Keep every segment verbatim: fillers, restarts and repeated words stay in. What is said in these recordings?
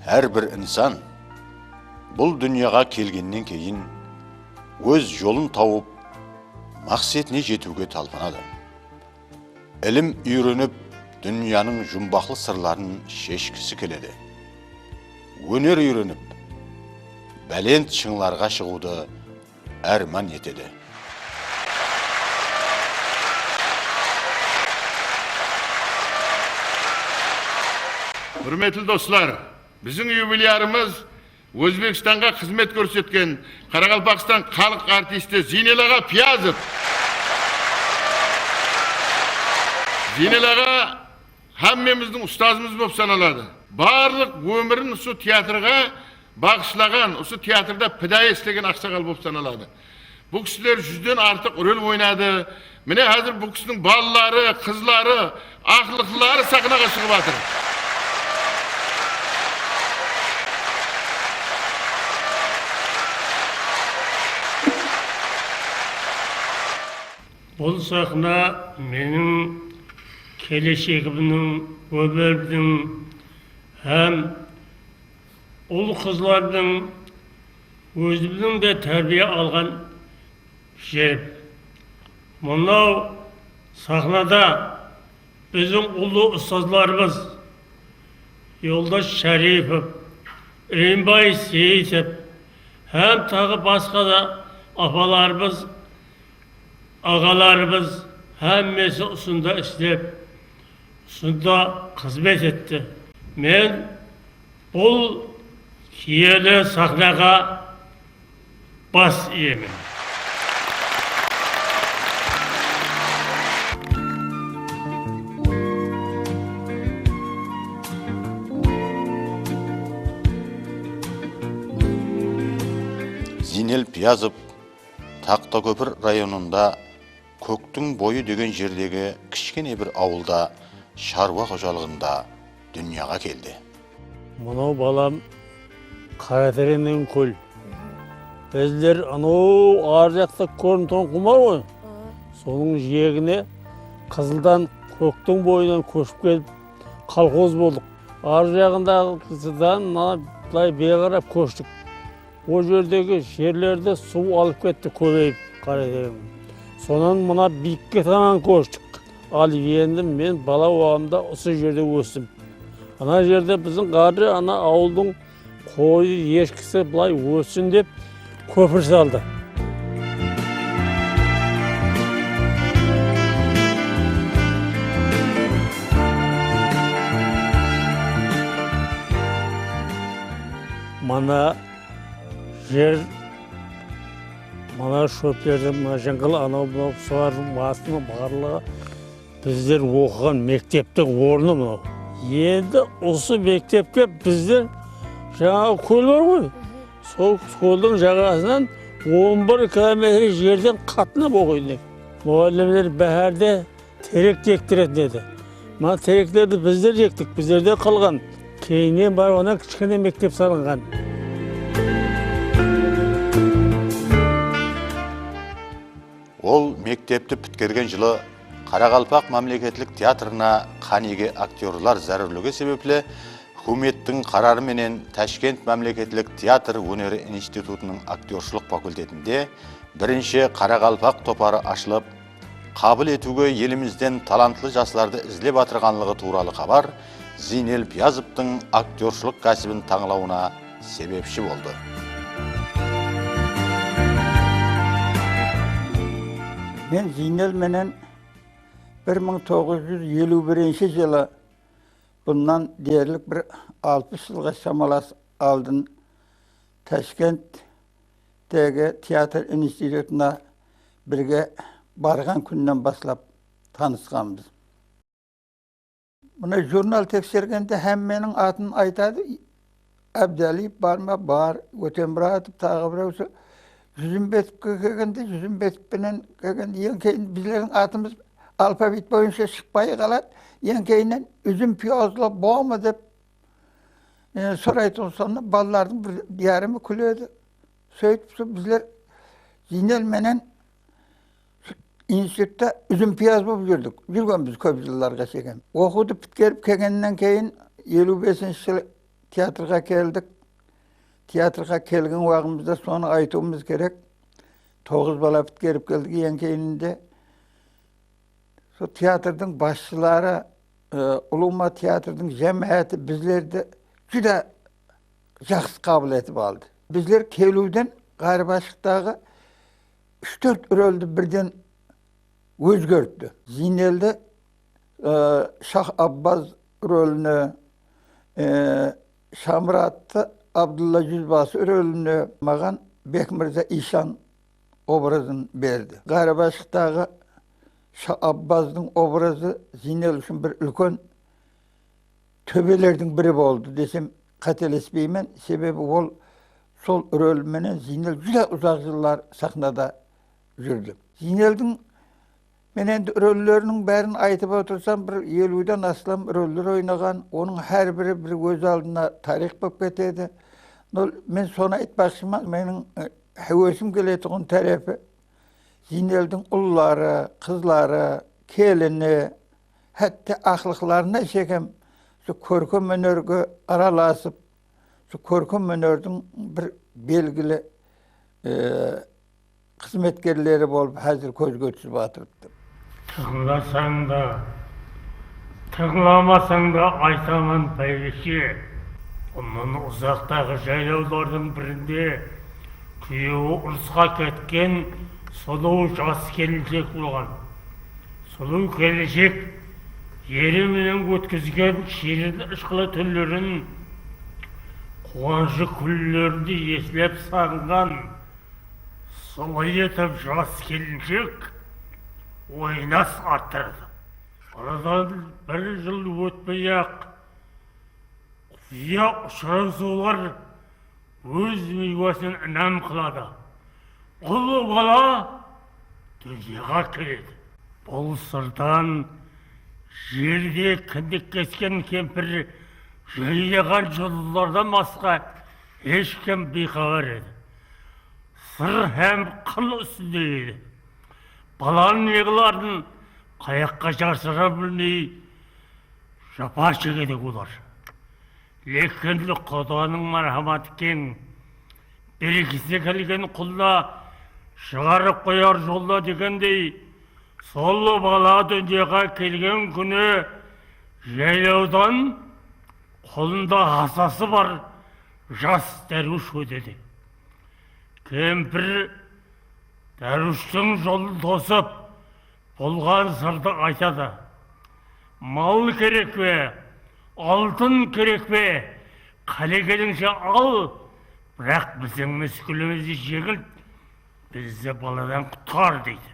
Hár bir insan bul dúnyaǵa kelgennen keyin óz jolın tawıp, maqsetine jetiwge talpınadı. Ilim úyrenip, dúnyanıń jumbaqlı sırların sheshkisi keledi. Óner úyrenip, bálent shıńlarǵa shıǵıwdı árman etedi. Húrmetli doslar, biziń yubilyarımız Ózbekstanǵa xızmet kórsetken Qaraqalpaqstan xalıq artisti Ziynel aǵa Piyazov. Ziynel aǵa hámmemizdiń ustazımız bolıp sanaladı. Barlıq ómirin usı teatrǵa baǵıshlaǵan, usı teatrda pidayı islegen aqsaqal bolıp sanaladı. Bul kisiler júzden artıq rol oynadı. Mine, házir bul kisiniń balaları, qızları, aqlıqlıları saxnaǵa shıǵıp atır. Bul saxna meniń keleshegimniń, ómirimniń hám ul-qızlardıń, ózimniń de tárbiya alǵan jerim. Mınaw saxnada biziń ullı ustazlarımız Yoldash Sháripov, Irimbay Seyitov hám taǵı basqa da apalarımız, aǵalarımız hámmesi usında islep, usında xızmet etti. Men bul kiyeli saxnaǵa bas iyemen. Ziynel Piyazov Taxtakópir rayonında Kóktiń boyı degen jerdegi kishkene bir awılda sharwa xojalıǵında dúnyaǵa keldi. Mınaw balam Qaratereń degen kól. Bizler anaw arı jaqta kórip turǵan qum bar ǵoy. Sonıń jiyegine Qızıldan Kóktiń boyınan kóship kelip, kolxoz boldıq. Arı jaǵındaǵı Qızıldan mına bılay beri qarap kóshtik. O jerdegi jerlerdi suw alıp ketti, kóbeyip, Qaratereń. Sonan mına biyikке taman kóshtik. Al, endi men bala waǵımda usı jerde óstim. Ana jerde biziń ǵarrı ana awıldıń qoyı, eshkisi bılay óssin dep kópir saldı. Mına jer, mına shóplerdi, mına jıńǵıl, anaw, mınaw, solardıń basına barlıǵı bizler oqıǵan mekteptiń ornı mınaw. Endi usı mektepke bizler, jańaǵı kól bar ǵoy, sol kóldiń jaǵasınan on bir kilometr jerden qatnap oqıydı. Muǵallimler báhárde terek ektiretin edi. Mına tereklerdi bizler ektik, bizlerden qalǵan. Keyninen barıp, onnan kishkene mektep salınǵan. Ol mektepti pitkergen jılı Qaraqalpaq mámleketlik teatrına qánige aktyorlar zárúrligi sebepli, húkimettiń qararı menen Tashkent mámleketlik teatr óneri institutınıń aktyorshılıq fakultetinde birinshi qaraqalpaq toparı ashılıp, qabıl etiwge elimizden talantlı jaslardı izlep atırǵanlıǵı tuwralı xabar Ziynel Piyazovtıń aktyorshılıq kásibin tańlawına sebepshi boldı. Men Ziynel menen bir mıń toǵız júz eliw birinshi jılı, bunnan derlik bir alpıs jılǵa shamalas aldın Tashkenttegi teatr institutına birge barǵan kúnnen baslap tanısqanbız. Mına jurnal tekshergende hámmeniń atın aytadı. Ábdaliyev bar ma? Bar. Ótemuratov, taǵı birewsi. Júzimbetovke kelgende, Júzimbetov penen kelgende, eń keyin bizlerdiń atımız alfavit boyınsha shıqpay qaladı. Eń keyinen úzim piyazlı bormı dep, e, soraytuǵın sonda balalardıń bir yarımı kúledi. Sóytip, sol bizler Ziynel menen institutta úzim piyaz bolıp júrdik. Júrgenbiz kóp jıllarǵa shekem. Oqıwdı pitkerip kelgennen keyin eliw besinshi jılı teatrǵa keldik. Teatrǵa kelgen waqtımızda sonı aytıwımız kerek. Toǵız bala pitkerip keldik eń keyninde. Sol teatrdıń basshıları, e, ulıwma teatrdıń jámááti bizlerdi júdá jaqsı qabıl etip aldı. Bizler keliwden Ǵaribashıqtaǵı úsh-tórt roldi birden ózgertti. Ziyneldi, e, Shah Abbaz rolini, e, Shamurattı Abdulla Júzbası rolini, maǵan Bekmirza Iyshan obrazın berdi. Ǵaribashıqtaǵı Shah Abbazdıń obrazı Ziynel ushın bir úlken tóbelerdiń biri boldı desem, qátelespeymen. Sebebi ol sol rol menen Ziynel júdá uzaq jıllar saxnada júrdi. Ziyneldiń, men endi rolleriniń bárin aytıp otırsam, bir eliwden aslam roller oynaǵan, onıń hár biri bir óz aldına tariyx bolıp ketedi. Nol, men sonı aytpaqshıman, meniń, e, háwesim keletuǵın tárepi, Ziyneldiń ulları, qızları, kelini, hátte aqlıqlarına shekem usı kórkem ónerge aralasıp, usı kórkem ónerdiń bir belgili, e, xızmetkerleri bolıp házir kózge túsip atırıptı. Tıńlasań da, tıńlamasań da aytaman, báybishe. Bunnan uzaqtaǵı jaylawlardıń birinde kúyewi urısqa ketken sulıw jas kelinshek bolǵan. Sulıw kelinshek eri menen ótkizgen shiyrin ıshqılı túnlerin, quwanıshlı kúnlerin de eslep saǵınǵan. Solay etip jas kelinshek oynas arttıradı. Aradan bir jıl ótpey-aq, quya ushırasıwlar óz miywasın inam qıladı. Ul bala dúnyaǵa keledi. Bul sırdan jerde kindik kesken kempir jaynaǵan juldızlardan basqa hesh kim biyxabar edi. Sır hám qın ústinde edi. Balanıń ne qıların qayaqqa jasıra bilmey japa shegedi olar. Lekin Qudanıń márhamatı keń, bergisi kelgen qulına shıǵarıp qoyar jolda degendey, sol bala dúnyaǵa kelgen kúni jaylawdan qolında asası bar jas dárwish ótedi. Kempir dárwishtiń jolın tosıp, bolǵan sırdı aytadı. Mal kerek pe, altın kerek pe, qálegenińshe al, biraq biziń múshilimizdi jeńil, bizdi baladan qutqar, deydi.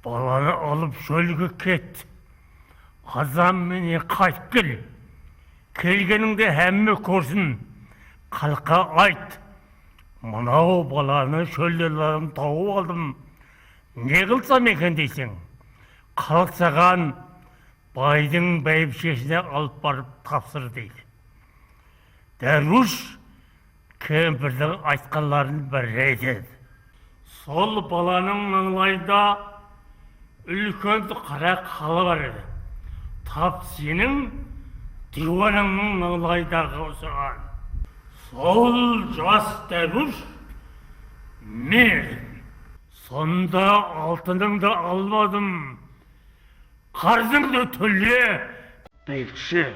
Balanı alıp shólge ket. Azan menen qaytıp kel. Kelgenińde hámme kórsin. Xalıqqa ayt. Mınaw balanı shóllerden tawıp aldım. Ne qılsam eken deyseń? Xalıq saǵan baydıń báybishesine alıp barıp tapsır, deydi. Dárwish kempirdiń aytqanların birre etedi. Sol balanıń mańlayında úlken qara qalı bar edi. Tap seniń diywanańnıń mańlayındaǵı usıǵan. Sol jas dárwish men edim. Sonda altınıńdı almadım. Qarzıńdı tóle, báybishe.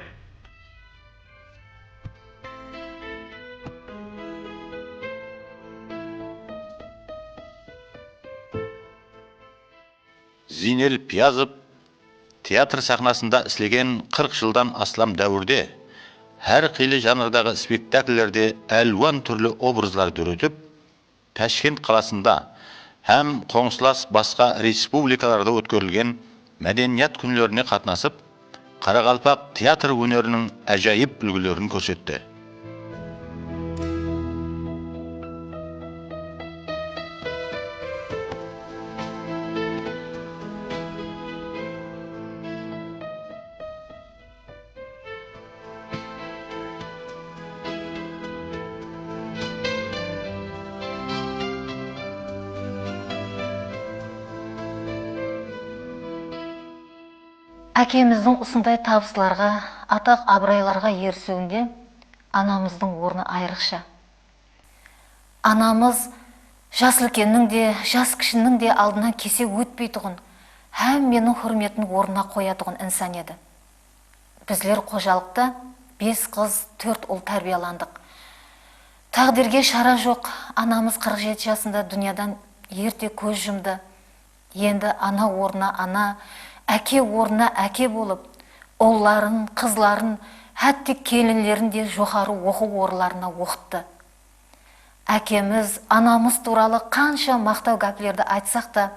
Ziynel Piyazov teatr saxnasında islegen qırq jıldan aslam dáwirde hár qıylı janrdaǵı spektakllerde álwan túrli obrazlar dóretip, Tashkent qalasında hám qońsılas basqa respublikalarda ótkerilgen mádeniyat kúnlerine qatnasıp, qaraqalpaq teatr óneriniń ájayıp úlgilerin kórsetti. Ákemizdiń usınday tabıslarǵa, ataq-abıraylarǵa erisiwinde Anamızdıń ornı ayrıqsha. Anamız jas úlkenniń de, jas kishiniń de aldınan kesek ótpeytuǵın, hámmeniń húrmetin ornına qoyatuǵın insan edi. Bizler xojalıqta bes qız, tórt ul tárbiyalandıq. Táǵdirge shara joq, anamız qırıq jeti jasında dúnyadan erte kóz jumdı. Endi ana ornına ana, áke ornına áke bolıp, ulların, qızların, hátte kelinlerin de joqarı oqıw orınlarına oqıttı. Ákemiz, anamız tuwralı qansha maqtaw gáplerdi aytsaq ta,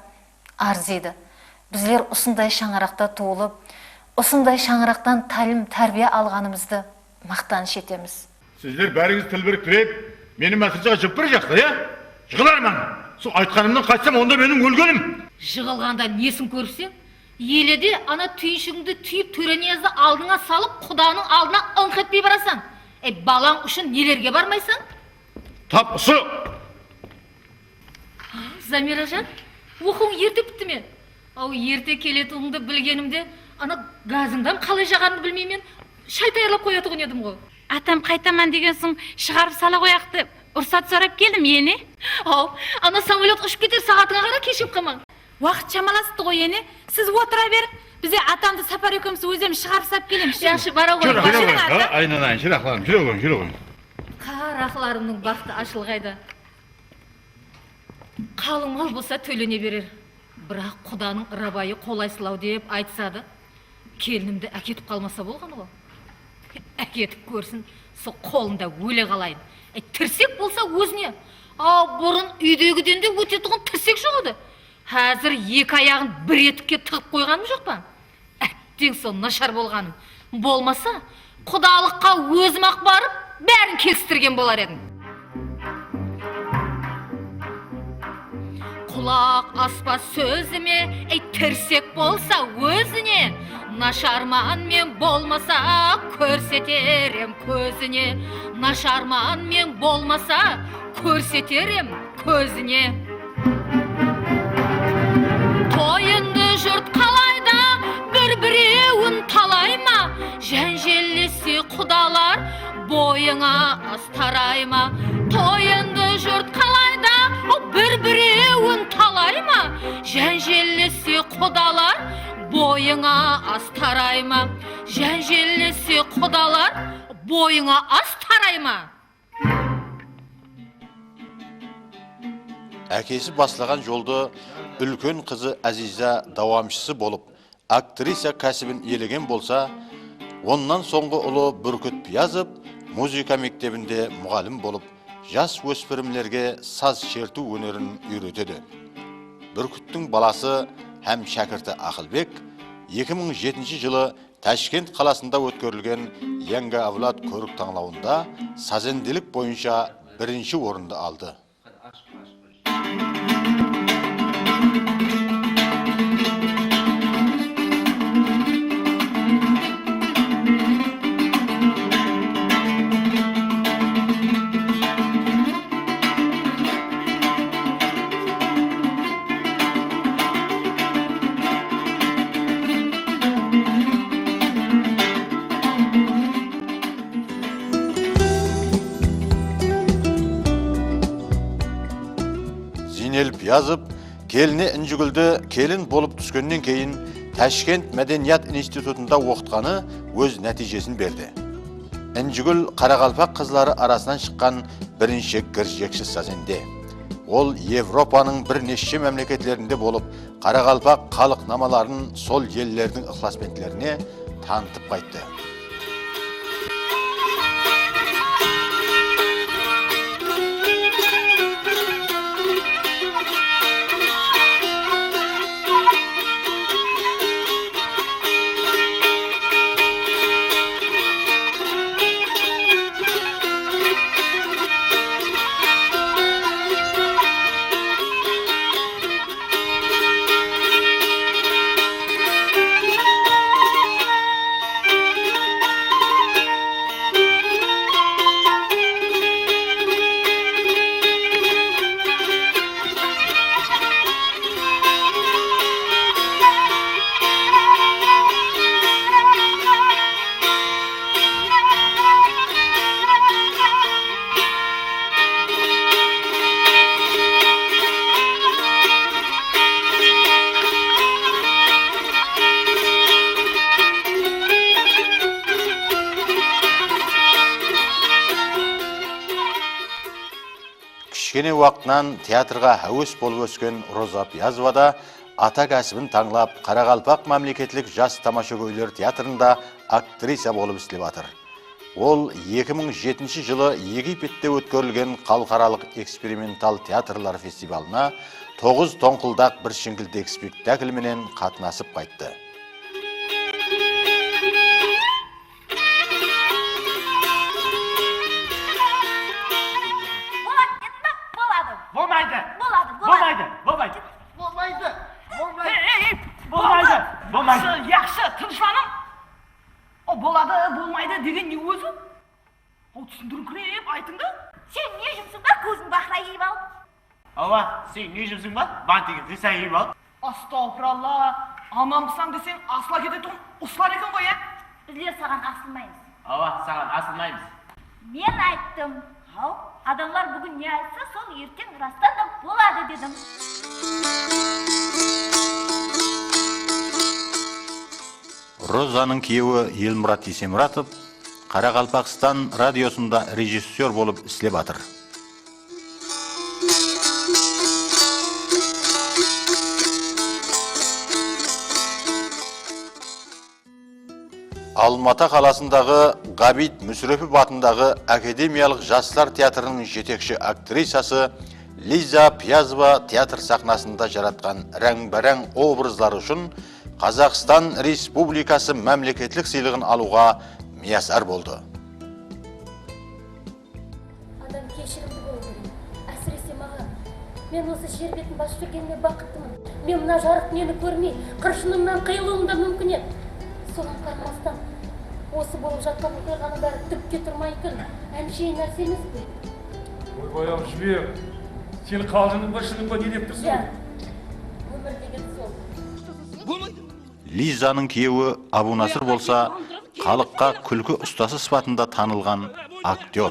arzıydı. Bizler usınday shańaraqta tuwılıp, usınday shańaraqtan tálim, tárbiya alǵanımızdı maqtanısh etemiz. Sizler bárińiz til biriktirip, meni másirjaǵa jıp bir jaqta, ya? Jıǵılarman! Sol aytqanımnan qaytsam, onda meniń ólgenim! Jıǵılǵanda nesin kóripseń? Ele de ana túyinshigindi túyip, Tóreniyazdı aldıńa salıp, Qudanıń aldına ıńq etpey barasań. Ey, balań ushın nelerge barmaysań? Tap usı! Zamirajan, oqıwıń erte pitti me? Aw, erte keletuǵınıńdı bilgenimde, ana gazıńdan qalay jaǵanıńdı bilmeymen, shay tayarlap qoyatuǵın edim ǵo. Atam qaytaman degen soń shıǵarıp sala qoyaq dep ruxsat sorap keldim, ene. Aw, ana samolyot ushıp keter saǵatıńa qara, keshigip qalmań. Waqıt shamalasıptı ǵoy, ene. Siz otıra beriń, bize atamdı Sapar ekewimiz ózlerimiz shıǵarıp sap kelemiz. Júriń. Jaqsı, bara qoyıń. Júre, júre qoyıń. Júre qoyıń. Aynanayın, shıraqlarım, júre qoyıń, júre qoyıń. Qaraqlarımnıń baxtı ashılǵaydı. Qalıń mal bolsa tólene berer. Biraq Qudanıń ırabayı qolaysızlaw dep aytısadı. Kelinimdi áketip qalmasa bolǵanı ǵo. Áketip kórsin, sol qolında óle qalayın. Ey, tirsek bolsa ózine. A, burın úydegiden de ótetuǵın tirsek joq edi. Házir eki ayaǵın bir etikke tıǵıp qoyǵanım joq pa? Átteń, sol nashar bolǵanım. Bolmasa, qudalıqqa ózim-aq barıp, bárin kelistirgen bolar edim. Qulaq aspa sózime, ey, tirsek bolsa ózine. Nasharman men bolmasa, kórseter em kózine. Nasharman men bolmasa, kórseter em kózine. Toyındı jurt qalayda, bir-birewin talay ma? Jánjellesse qudalar, boyıńa as taray ma? Toyındı jurt qalayda, o, bir-birewin talay ma? Jánjellesse qudalar, boyıńa as taray ma? Jánjellesse qudalar, boyıńa as taray ma? Ákesi baslaǵan joldı úlken qızı Áziyza dawamshısı bolıp, aktrisa kásibin iyelegen bolsa, onnan sońǵı ulı Búrkit Piyazov muzıka mektebinde muǵallim bolıp, jas óspirimlerge saz shertiw ónerin úyretedi. Búrkittiń balası hám shákirti Aqılbek eki mıń jetinshi jılı Tashkent qalasında ótkerilgen Yangi avlod kórik tańlawında sazendelik boyınsha birinshi orındı aldı. Ziynel Piyazov kelini Injigúldi kelin bolıp túskennen keyin Tashkent mádeniyat institutında oqıtqanı óz nátiyjesin berdi. Injigúl qaraqalpaq qızları arasınan shıqqan birinshi girjekshi sazende. Ol Evropanıń bir neshshe mámleketlerinde bolıp, qaraqalpaq xalıq namaların sol ellerdiń ıqlasbentlerine tanıtıp qayttı. Kishkene waqtınan teatrǵa háwes bolıp ósken Roza Piyazova da ata kásibin tańlap, Qaraqalpaq mámleketlik jas tamashagóyler teatrında aktrisa bolıp islep atır. Ol eki mıń jetinshi jılı Egipette ótkerilgen xalıqaralıq eksperimental teatrlar festivalına Toǵız tońqıldaq bir shińgildek spektakl menen qatnasıp qayttı. Boladı dedim ba? Boladı. Bolmaydı. Boladı, boladı. Bolmaydı, bolmaydı. Bolmaydı, bolmaydı. Ey, ey, ey, bolmaydı, bolmaydı. Yaqshı, yaqshı, tınıshlanıń. O, boladı, bolmaydı degen ne ózi? O, túsindiriwkirep aytıń da. Sen ne jumısıń bar, kóziń baqıra kiyip al. Awa, sen ne jumısıń bar, bantigin qıysa kiyip al. Astawfiralla, amanbısań deseń, asıla ketetuǵın usılar eken ǵoy, á? Bizler saǵan asılmaymız. Awa, saǵan asılmaymız. Men ayttım. Haw, adamlar búgin ne aytsa, sol erteń rastan da boladı, dedim. Rozanıń kúyewi Elmurat Esemuratov Qaraqalpaqstan radiosında rejissyor bolıp islep atır. Alma-Ata qalasındaǵı Ǵabit Músirepov atındaǵı Akademiyalıq jaslar teatrınıń jetekshi aktrisası Liza Piyazova teatr saxnasında jaratqan ráńbe-ráń obrazları ushın Qazaqstan Respublikası mámleketlik sıylıǵın alıwǵa miyasar boldı. Adam keshirimli bolıw kerek. Ásirese maǵan. Men usı jer betin basıp júrgenime baxıtlıman. Men mına jarıq dúnyeni kórmey, qırshınımnan qıyılıwım da múmkin edi. Soǵan qaramastan, usı bolıp jatqan oqıyǵanıń bári túpke turmaytın, ánsheyi nárse emes pe? Oybay-aw, jiber. Seni qaljınıń ba, shınıń ba, ne dep tursın? Ya. Ómir degen sol. Bolmaydı. Lizanıń kúyewi Abunasır bolsa xalıqqa kúlki ustası sıpatında tanılǵan aktyor.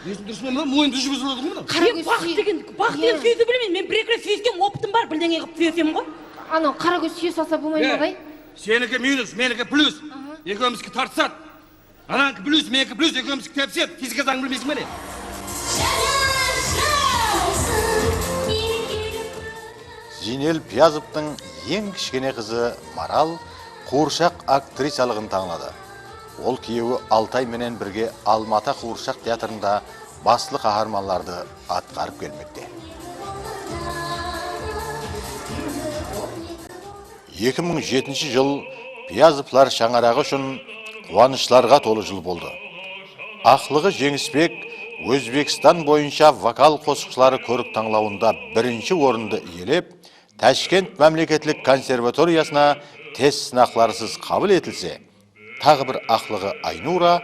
Ózi durıs pa mına? Moyındı júbip júredi ǵoy mına. Qara kóz. Baxıt degen, baxıt degen sózdi bilmeymen. Men bir-eki ret súyiskem, opıtım bar, birdeńe qılıp súyisem ǵoy. Anaw qara kóz súye salsa bolmay ma, ǵay? Seniki minus, meniki plyus. Ekewimizki tartısadı. Anańki plyus, meniki plyus, ekewimizki tepset. Fizika zańın bilmeyseń be ne? Zinel Piyazovtıń eń kishkene qızı Maral quwırshaq aktrisalıǵın tańladı. Ol kúyewi Altay menen birge Alma-Ata quwırshaq teatrında baslı qaharmanlardı atqarıp kelmekte. Eki mıń jetinshi jıl Piyazovlar shańaraǵı ushın quwanıshlarǵa tolı jıl boldı. Aqlıǵı Jeńisbek Ózbekstan boyınsha vokal qosıqshıları kórik tańlawında birinshi orındı iyelep, Tashkent mámleketlik konservatoriyasına test sınaqlarısız qabıl etilse, taǵı bir aqlıǵı Aynura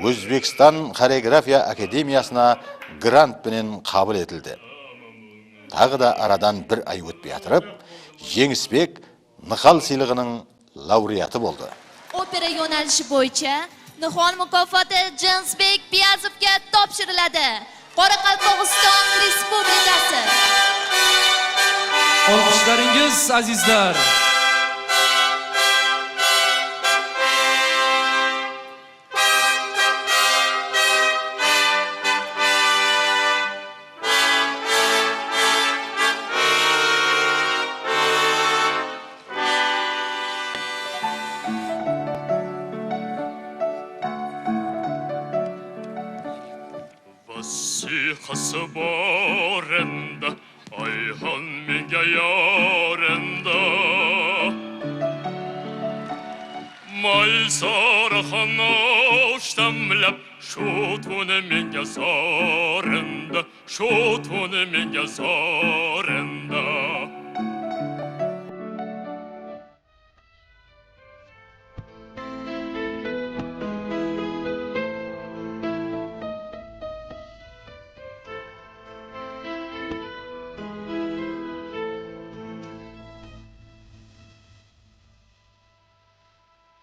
Ózbekstan xoreografiya akademiyasına grant penen qabıl etildi. Taǵı da aradan bir ay ótpey atırıp, Jeńisbek Nıhal sıylıǵınıń laureatı boldı. Opera yo'nalishi bo'yicha Nihon mukofoti Jeńisbek Piyazovga topshiriladi. Qoraqalpog'iston Respublikasi. Olqishlaringiz, azizlar! Vasiqası bar endi, Ayxan menga yor endi. Maysaraxan osh tamlab, shu tuni menga zor endi, shu tuni menga zor endi.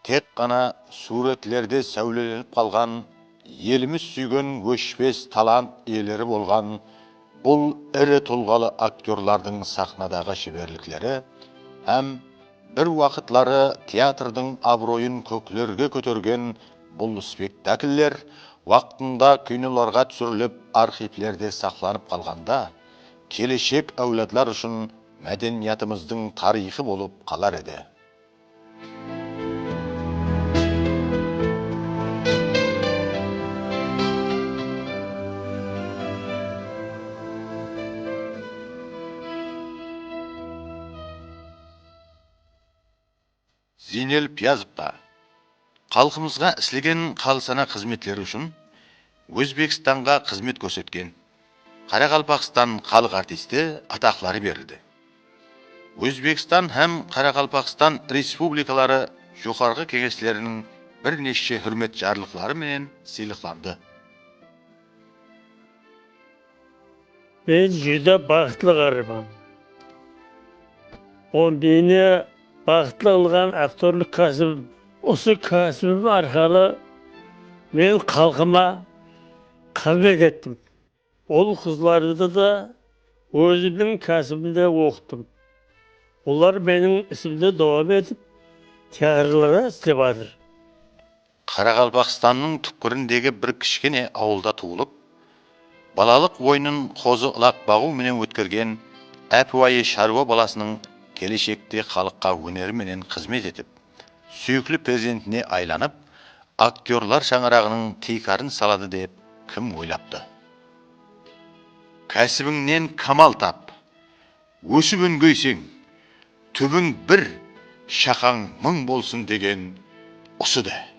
Tek ǵana súwretlerde sáwlelenip qalǵan, elimiz súygen óshpes talant iyeleri bolǵan bul iri tulǵalı aktyorlardıń saxnadaǵı sheberlikleri hám bir waqıtları teatrdıń abıroyın kóklerge kótergen bul spektakller Waqtında kinolarǵa túsirilip, arxivlerde saqlanıp qalǵanda, keleshek áwladlar ushın mádeniyatımızdıń tariyxı bolıp qalar edi. Zeynel Piyazovqa, xalqımızǵa islegen xalisana xızmetleri ushın Ózbekstanǵa xızmet kórsetken Qaraqalpaqstan xalıq artisti ataqları berildi. Ózbekstan hám Qaraqalpaqstan Respublikaları Joqarǵı Keńesleriniń bir neshshe húrmet jarlıqları menen sıylıqlandı. Men júdá baxıtlı ǵarrıman. Ol meni baxıtlı qılǵan aktyorlıq kásibim. Usı kásibim arqalı men xalqıma xızmet ettim. Ul-qızlardı da ózimniń kásibimde oqıttım. Olar meniń isimde dawam etip, teatrlarda islep atır. Qaraqalpaqstannıń túpkirindegi bir kishkene awılda tuwılıp, balalıq oyının qozı ılaq baǵıw menen ótkergen ápiwayı sharwa balasınıń keleshekte xalıqqa óneri menen xızmet etip, súyikli perzentine aylanıp, aktyorlar shańaraǵınıń tiykarın saladı dep kim oylaptı? Kásibińnen kamal tap, ósip úngeyseń, túbiń bir, shaqań mıń bolsın degen usı da.